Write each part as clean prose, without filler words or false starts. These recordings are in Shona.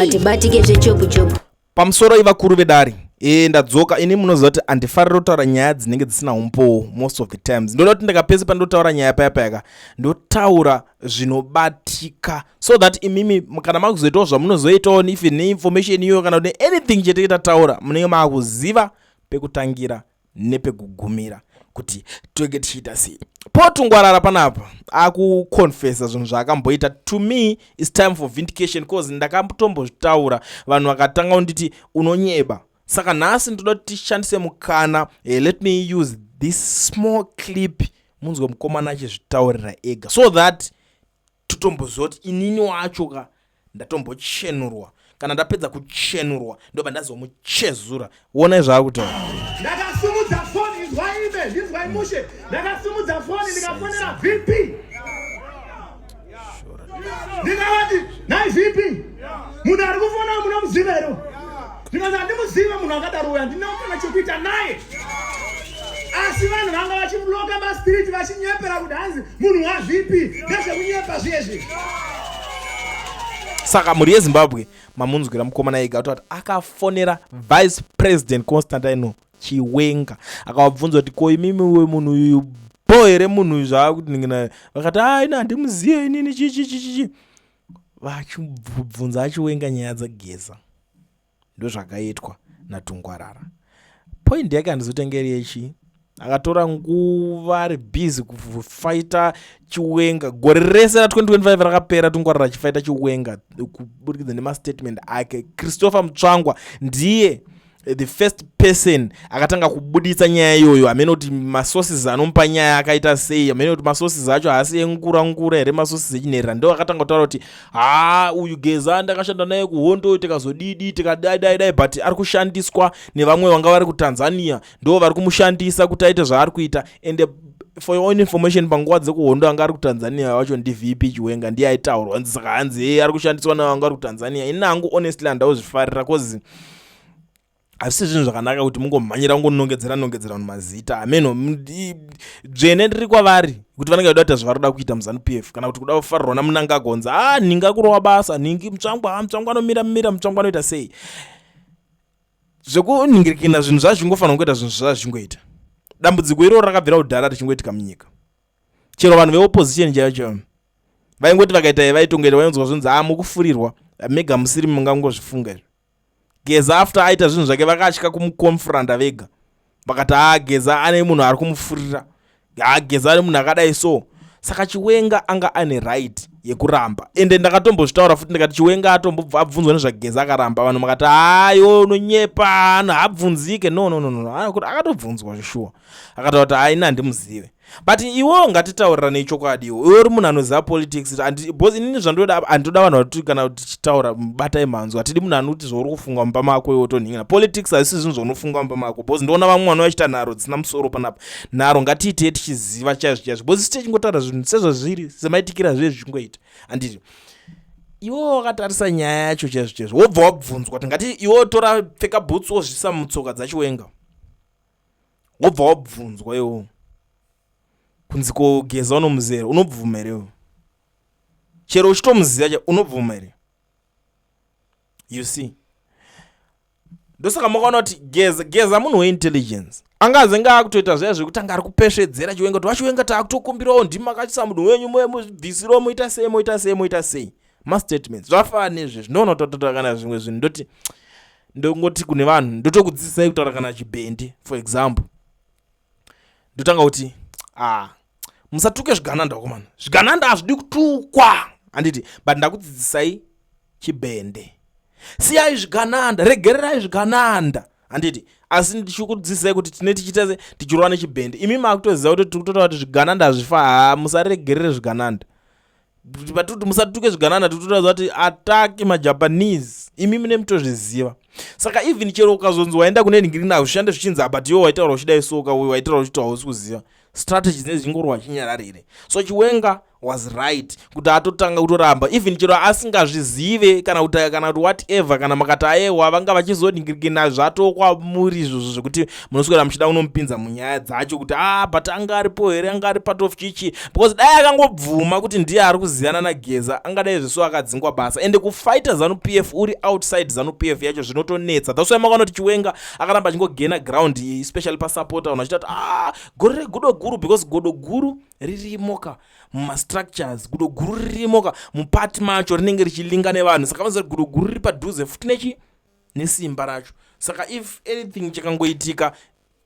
Hatibatike zvechopu-chopu. Pamusoro ivakuru vedare. Ndadzoka ini. Munoziva kuti handifariri kutaura nyaya dzinenge dzisina umbowo most of the times. Ndoda kuti ndikapese pandotaura nyaya paya payaka, ndotaura zvinobatika, so that imimi kana makuzoitawo zvamunozoitawo, if neinformation iyoyo kana kuti anything chetenge tataura, munenge maakuziva pekutangira nepekugumira kuti toge tichiita sei. Potungwarara panapa akuconfessa zvinhu zvaakamboita. To me, it's time for vindication, cause ndakatombozvitaura, vanhu vakatanga kunditi unonyeba. Saka nhasi ndoda kuti tishandise mukana. Let me use this small clip munzwe mukomana achizvitaurira ega, so that totomboziva kuti inini wacho ka ndatombochenurwa. Kana ndapedza kuchenurwa, ndobva ndazomuchezura. Onai zvaari kutaura. Ndakasimudza foni, inzwai ime, ndinzwai mushe. Ndakasimudza foni, ndikafonera VP, ndikavati, "Nhai VP, munhu ari kufona munomuziva here?" Ndikati, "Handimuzive munhu akadaro uyo, handina kana chekuita naye." Asi vanhu vanga vachiblocka mastreet vachinyepera kuti hanzi munhu waVP. Ndezvekunyepa zviyezvi. Saka mhuri yeZimbabwe, mamunzwira mukomana ega kuti akafonera Vice President Constantino Chiwenga, akavabvunza kuti, "Ko imimi we munhu uyu bo here? Munhu uyu zvaakuti ningina?" Vakati, "A, ini handimuzive inini." Chichichichichi vachibvunza aChiwenga nyaya dzaGeza. Ndozvakaitwa naTungwarara. Point yake handizotengeri yechi akatora nguva ari busy kufighta Chiwenga. Gore rese ra2025 rakapera Tungwarara achifighta Chiwenga kuburikidza nemastatement ake. Christopher Mutsvangwa ndiye the first person akatanga kubuditsa nyaya iyoyo. Hamene kuti masources anomupa nyaya akaita sei, hamene kuti masources acho haasi engura ngura here, masources echinherera. Ndo akatanga kutaura kuti, "Ha, uyu Geza ndakashanda naye kuhondo, tikazodidi, tikadai dai dai, but ari kushandiswa nevamwe vanga vari kuTanzania, ndo vari kumushandisa kuti aite zvaari kuita." And for your own information, panguva dzekuhondo anga ari kuTanzania wacho ndiVP Chiwenga, ndiye aitaurwa. Saka hanzi e ari kushandiswa nevanga vari kuTanzania. Inangu honestly handauzvifarira, cause hazvisi zvinhu zvakanaka kuti mungomhanyira kungonongedzera nongedzera vanhu mazita. Ameno dzvene ndiri kwavari kuti vanenge vachida kuita zvavari kuda kuita muZANU PF, kana kuti kuda kufarirwa naMunangagwa. A nhingi akurova basa, nhingi Mutsvangwa, Mutsvangwa anomira mira, Mutsvangwa anoita sei zvekunhingirikina. Zvinhu zvazvingofanira kungoita zvinhu zvazvingoita. Dambudziko iroro rakabvira kudhara richingoitika munyika. Chero vanhu veopposition chaivo chaivo vaingoti vakaita vaitongoita, vainzwa zvinzi, "A, mukufurirwa mega, musiri mungangozvifunga izvo." Geza after aita zvinhu zvake, vakatya kumuconfronta vega, vakati, "A, Geza ane munhu ari kumufurira, ha, Geza ane munhu akadai." So saka Chiwenga anga ane right yekuramba. Ende ndakatombozvitaura futi, ndikati Chiwenga atombobva abvunzwa nezvaGeza akaramba. Vanhu makati, "Hayo, unonyepa, haabvunzike." No, no, no, no, akatobvunzwa zvishuwa, akataura kuti, "Haina, handimuzive." But iwewo ngatitaurirane chokwadi. Iwe uri munhu anoziva politics, because inini zvandoda, handoda vanhu vati kana tichitaura batai manzwi. Hatidi munhu anoti zvauri kufunga mumba mako iwe utonhingira. Politics haisi zvinhu zvaunofunga mumba mako, because ndoona vamwe vanhu vachiita nharo dzisina musoro panapa. Nharo ngatiitei tichiziva chaizvo chaizvo, because isi tichingotaura zvinhu sezvazviri, semaitikira zvezvi zvichingoita, handiti? Iwe wakatarisa nyaya yacho chaizvo chaizvo, wobva wabvunzwa kuti, ngati iwe tora pfeka bhutsu, wozvisa mutsoka dzaChiwenga, wobva wabvunzwa iwo kunzi, "Ko Geza unomuzera?" Unobvuma here iwe? Chero uchitomuziva cha, unobvuma here? You see, ndosaka makaona kuti Geza munhu weintelligence, angazenge akutoita zviya zvekuti anga ari kupesvedzera Chiwenga kuti, "VaChiwenga, taakutokumbirawo, ndimi makachisa munhu wenyu, mubvisirawo, moita sei, moita sei, moita sei." Mastatements zvafana nezvezvi. Ndoona kutotaura kana zvimwe zvinhu, ndoti ndongoti kune vanhu, ndotokudzidzisai kutaura kana chibhendi. For example, ndotanga kuti, "Ah, musatuke zvigananda vakomana, zvigananda hazvidi kutukwa," handiti? But ndakudzidzisai chibhende. Siyai zvigananda, regererai zvigananda, handiti? Asi ndichikudzidzisai kuti tine tichiita se tichirova nechibhende. Imi makutoziva kuti tiri kutotaura kuti zvigananda hazvifa. Ha, musaregerere zvigananda. Patikuti musatuke zvigananda, tikutotaura kuti attack maJapanese. Imi mune mutozviziva. Saka even chero ukazonzi waenda kune nhingirini, hazvishande zvichinzi, "But iwe waitaura uchidai soka, uyu waitaura uchiti hausi kuziva." Strategy dzinenge dzichingorwa chinyararire. So Chiwenga was right kuti atotanga kutoramba, even chero asingazvizive kana kuti whatever. Kana makati ayewa, vanga vachizoningirikina, zvatokwamuri izvozvo zvekuti munoswera muchida kunomupinza munyaya dzacho kuti, "Ah, but anga aripo here? Anga ari part of chichi?" Because dai akangobvuma kuti ndiye ari kuziyana naGeza, angadai zviso akadzingwa basa. Ende kufighta ZANU PF uri outside ZANU PF yacho zvinotonetsa. That's why makaona kuti Chiwenga akaramba achingogaina ground, especially pasupporter, vanhu vachita kuti, "Ah, gore regudo guru," because godo guru ririmoka mumastructures, gudo guru ririmoka mupati macho, rinenge richilinga nevanhu. Saka vanoziva kuti gudo guru riri padhuze futi nechi nesimba racho. Saka if anything chakangoitika,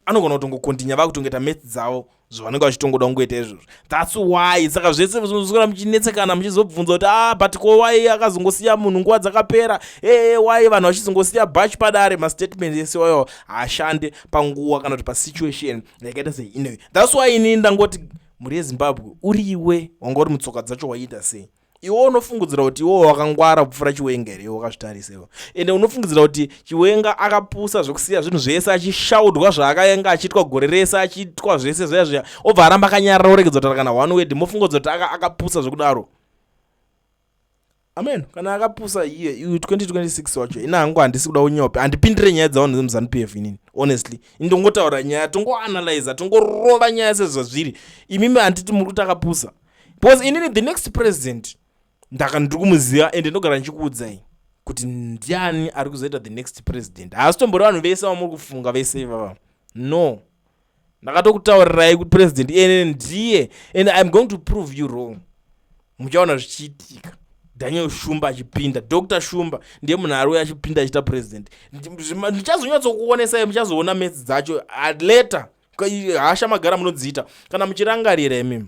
anogona kutongokontinya, vakutongoita maths dzavo zvavanenge vachitongoda kungoita izvozvo. That's why saka zvese zvinoswera muchinetsekana, muchizobvunza kuti, "Ah, but ko why akazongosiya munhu nguva dzakapera? Ee, why vanhu vachizongosiya bhachi padare?" Mastatement ese wayo haashande panguva kana kuti pasituation yakaita seinoyi. That's why inini ndangoti, mhuri yeZimbabwe, uriwe wanga uri mutsoka dzacho, waiita sei? Iwe unofungidzira kuti iwe wakangwara kupfuura Chiwenga here? Iwe wakazvitarisewo, ende unofungidzira kuti Chiwenga akapusa zvekusiya zvinhu zvese achishaudwa, zvaakaenga achiitwa gore rese, achiitwa zvese zviya zviya, obva aramba akanyarara, oregedza kutaura kana one word? Mofungudza kuti akapusa zvekudaro? Amen. Kana akapusa iye, iwe 2026 wacho, ina hangu handisi kuda kunyope, handipindire nyaya dzavanhu dzemuZANU PF. Inini honestly indongotaura nyaya, tongoanalyza, tongorova nyaya sezvazviri. Imimi handiti muri kuti akapusa? Because inini the next president ndaka ndiri kumuziva, ende ndogara ndichikuudzai kuti ndiani ari kuzoita the next president. Haasi tombori vanhu vese vamuri kufunga vese ivava, no. Ndakatokutaurirai kuti president ene ndiye, and I'm going to prove you wrong. Muchaona zvichiitika, Daniel Shumba achipinda. Dr Shumba ndiye munhu ari uya achipinda achiita president. Ndichazonyatsokuonesai, muchazoona maths dzacho later. Hasha magara munodziita kana muchirangarira imimi.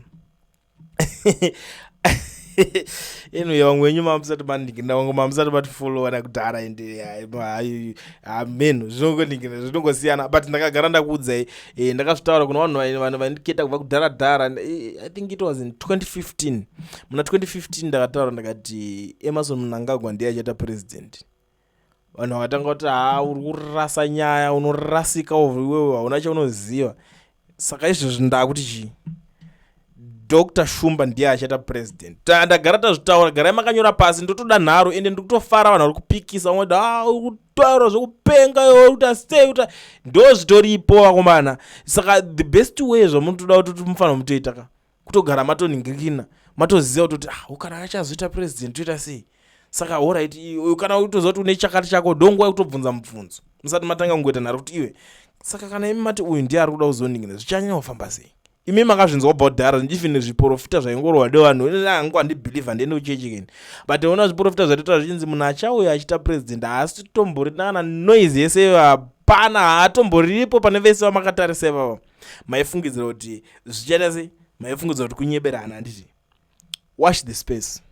Anyway, vamwe venyu mamusati mandingira, vamwe mamusati matifollowa nakudhara, ende ameno zvinongoningina, zvinongosiyana. But ndakagara ndakuudzai, ndakazvitaura kuna vanhu vandiketa kubva kudhara dhara. I think it was in 2015, muna 2015 ndakataura, ndakati Emmerson Mnangagwa ndiye achaita president. Vanhu vakatanga kuti, "Ha, uri kurasa nyaya, unorasika iwewe, hauna chaunoziva." Saka izvozvi ndakuti chii? Dr Shumba ndiye achaita president. Ndagara tazvitaura, garai makanyora pasi. Ndotoda nharo, ende ndikutofara vanhu vari kupikisa. Vamwe a uri kutaura zvekupenga iwe, uri kuita sei kuta, ndo zvitoripo, vakomana. Saka the best way zvamunotoda kuti mufanira mutoita ka, kutogara matoningirikina, matoziva kutoti, "Ah, kana achazoita president toita sei?" Saka alright, kana utoziva kuti une chakati chako, ndonguva yekutobvunza mubvunzo musati matanga kungoita nharo kuti iwe. Saka kana imi mati uyu ndiye ari kuda kuzoningina, zvichanyanya kufamba sei? Imi makazvinzwa kubva kudhara, even zviprofita zvaingorwa nevanhu. Hangu handibhilivha, ndiende kuchechi keni, but ona zviprofita zvatoita zvichinzi munhu achauya achiita president haasi tombori kana noise yese, hapana, haatomboripo pane vese vamakatarisa ivava. Maifungidzira kuti zvichaita sei? Maifungidzira kuti kunyeberana, handiti? Watch the space.